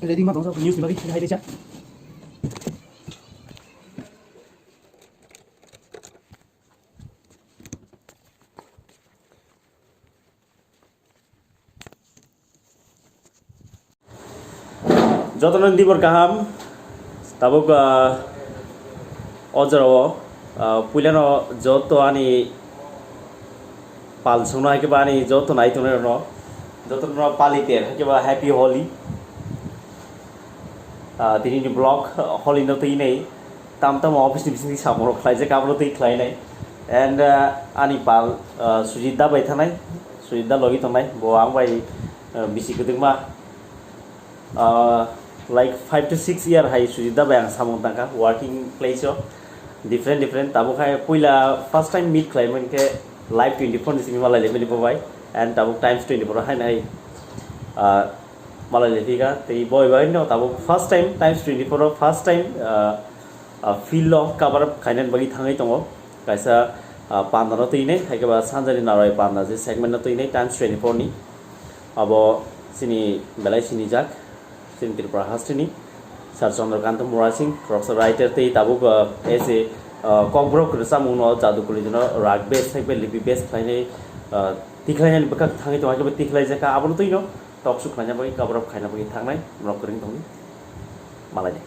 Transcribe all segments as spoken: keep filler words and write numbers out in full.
Ready ma tongsa news ni bagwi hai resa. Jotono dibor kaham, tabuk, ah, o jorao, ah, puilano joto ani pal songno hai khe ba ani joto nai tongnai rokno, jotono paliter hai khe ba Happy Holi. Ah, tini ni vlog Holi no twi nei tam tam office ni bising samung rok khlaijak, abo no twi khlai nai. And, ah, ani pal, ah, Sujit da bai thanai, Sujit da logi tongnai, bo ang bai, ah, bisi kwdwkma, ah, like five to six year hai Sujit da bai ang samung tangkha working place o, different different. Tabuk hai puila first time meet khlai mani khe Live twenty four ni simi malai le mani bo bai, and tabuk Times twenty four hai nai, ah, malai le thika tei bo bai no tabuk first time Times twenty four o first time, ah, ah, field o cover up khainani bagwi thangwi tongo. Kaisa, ah, panda no twi nai, hai khe ba sanjani naroi panda je segment no twi nai Times twenty four ni. Abo chini belai sinijak, chini Tripura hasteni Sir Chandrakanta Murasing, khoroksa writer tei tabuk, ah, as a, ah, kokborok rwchapmung no jadu kwlwi no rag base hai bai lipi base khlainai, ah, tikhlainani bwkhak thangwi tongo, hai khe bo tikhlaijakha, abono twi no talk show khlaina bagwi cover up khaina bagwi thangnai borok kwrwng tongwi malai nai.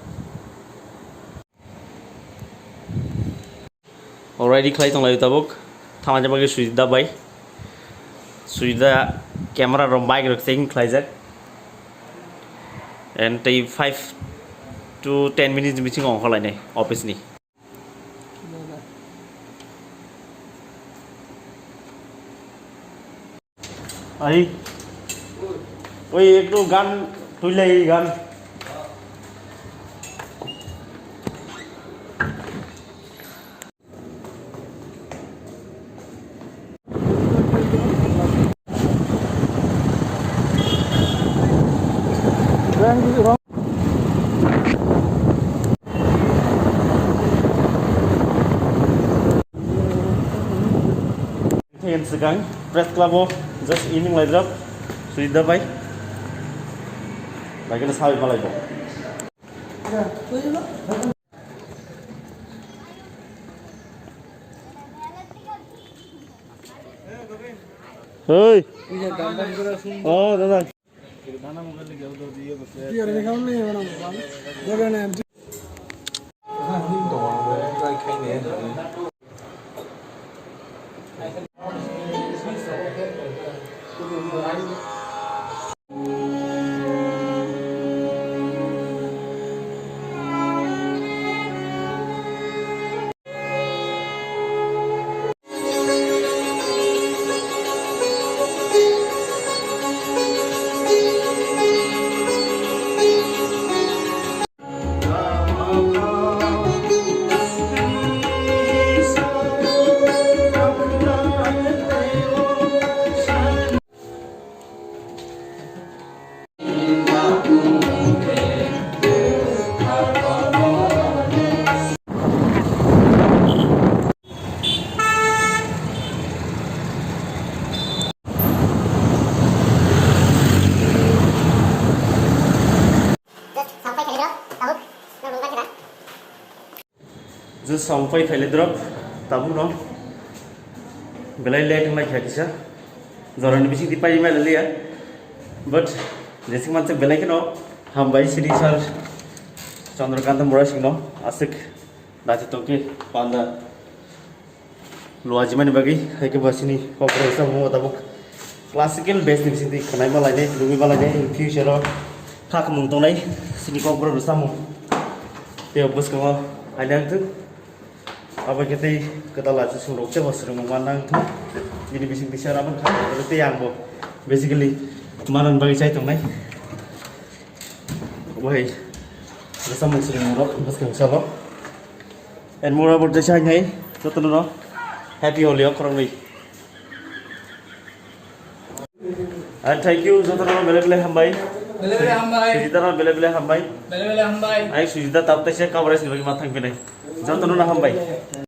Already khlai tong lai tabuk. Thangna bagwi Sujit da bai. Sujit da camera rok mic rok checking khlaijak. And tei five to ten minutes bisingo ongkhorlainai office ni. Ai. Oi, ektu gan tuilai gan. Thaigen swkang press club o just evening laijak Sujit da bai. Bai khe sawi malai bo. Hey. Oh, dada. Just song pai khaile drop, tabuk no. Belai late wng lai kha kisa. Jorani bising di pai mai liya. But jesik manse belai kheno hambai sini sir Chandrakanta Murasing no aswk naithotok khe panda luajimani bagwi, hai khe bo chini kokborok rwchapmung tabuk classical base ni bising di khwnai ma lainai, nugwi ma lainai, in future o kha khmung tongnai chini kokborok rwchapmung. Tei bwskango haino wngthok. Abo khe tei kwtal achuk song rok tei bo swrwngmung manna wngthok. Bini bising bisa abo kha tei ang bo basically manani bagwi chai tongnai. Obo hai rwchapmung swrwngmung rok bwskang salo. And moreover, jesa hai jotono no Happy Holi o khoroknwi. And thank you, jotono belai belai hambai. Belai belai hambai. Sujita no belai belai hambai. Belai belai hambai. Ai Sujita tabuk taisa coverage ni bagwi ma thang pinai. Jotono no hambai.